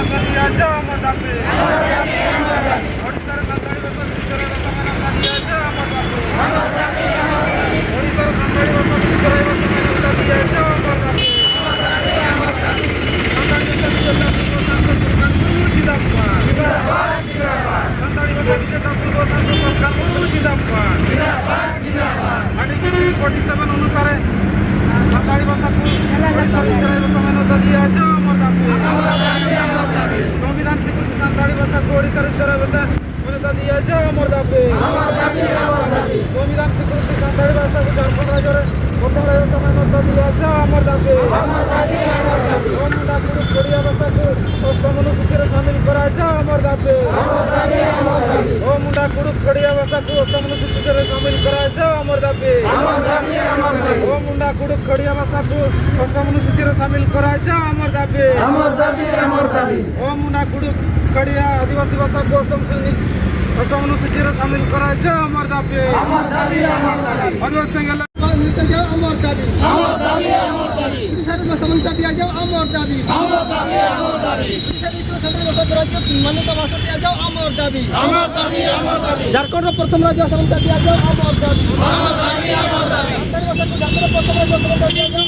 ମାନ୍ୟତା ଦିଆଯାଉ ଆମର ଦାବି। ଓଡ଼ିଶାର ସାନ୍ତାଳୀ ଭାଷା ଦ୍ୱିତୀୟ ଭାଷା ମାନ୍ୟତା ଦିଆଯାଉ ଆମର ଦାବି। ଓଡ଼ିଶାର ସାନ୍ତାଳୀ ଭାଷା ଦ୍ୱିତୀୟ ଭାଷା ମାନ୍ୟତା ଦିଆଯାଉ ଆମର ଦାବି। ସାନ୍ତାଳୀ ଭାଷା ବିଜେତା ପୂର୍ବ ସାଂସଦ ସରକାର ଜିନ୍ଦାବାଦ। ସାନ୍ତାଳୀ ଭାଷା ବିଜେତା ପୂର୍ବ ସାଂସଦ ସରକାର ଜିନ୍ଦାବାଦ। ଆର୍ଟିକଲ 47 ଅନୁସାରେ ସାନ୍ତାଳୀ ଭାଷାକୁ ଓଡ଼ିଶାର ଦ୍ୱିତୀୟ ଭାଷା ମାନ୍ୟତା ଦିଆଯାଉ ଆମର ଦାବି। ସମ୍ବିଧାନ ସ୍ୱୀକୃତି ସାନ୍ତାଳୀ ଭାଷାକୁ ଓଡ଼ିଶାର ଦ୍ୱିତୀୟ ଭାଷା ମାନ୍ୟତା ଦିଆଯାଉ ଆମର ଦାବି। ସମ୍ବିଧାନ ସ୍ୱୀକୃତି ସାନ୍ତାଳୀ ଭାଷାକୁ ଝାଡ଼ଖଣ୍ଡ ରାଜ୍ୟରେ ପ୍ରଥମ ରାଜ୍ୟ ମାନ୍ୟତା ଦିଆଯାଉ ଆମର ଦାବି। ମୁଣ୍ଡା, କୁଡ଼ୁଖ, ଖଡ଼ିଆ ଭାଷାକୁ ଅଷ୍ଟମ ଅନୁସୂଚୀରେ ସାମିଲ କରାଯାଉ ଆମର ଦାବି। ଓ ମୁଣ୍ଡା, କୁଡ଼ୁଖ, ଖଡ଼ିଆ ଭାଷାକୁ ଅଷ୍ଟମ ଅନୁସୂଚୀରେ ସାମିଲ କରାଯାଉ ଆମର ଦାବି। ଓ ମୁଣ୍ଡା, କୁଡ଼ୁଖ, ଖଡ଼ିଆ ଭାଷାକୁ ଅଷ୍ଟମ ଅନୁସୂଚୀରେ ସାମିଲ କରାଯାଉ ଆମର ଦାବି। ଆମର ଦାବି, ଆମର ଦାବି। ଓ ମୁଣ୍ଡା, କୁଡ଼ୁଖ, ଖଡ଼ିଆ ଆଦିବାସୀ ଭାଷାକୁ ଅଷ୍ଟମ ଅନୁସୂଚୀରେ ସାମିଲ କରାଯାଉ ଆମର ଦାବି। ଆମର ଦାବି, ଆମର ଦାବି। ଆଦିବାସୀ ମିଳିতে যাও আমার দাবি। আমার দাবি, আমার দাবি। ଓଡ଼ିଶାରେ ଭାଷା ମାନ୍ୟତା ଦିଆଯାଉ ଆମର ଦାବି। আমার দাবি, আমার দাবি। ଓଡ଼ିଶାରେ ଦ୍ୱିତୀୟ ସାନ୍ତାଳୀ ଭାଷା ରାଜ୍ୟ ମାନ୍ୟତା ଭାଷା ଦିଆଯାଉ ଆମର ଦାବି। আমার দাবি, আমার দাবি। ଝାଡ଼ଖଣ୍ଡର ପ୍ରଥମ ରାଜ୍ୟ ଭାଷା ମାନ୍ୟତା ଦିଆଯାଉ ଆମର ଦାବି। আমার দাবি, আমার দাবি। ସାନ୍ତାଳୀ ଭାଷାକୁ ଝାଡ଼ଖଣ୍ଡର ପ୍ରଥମ ରାଜ୍ୟ ମାନ୍ୟତା ଦିଆଯାଉ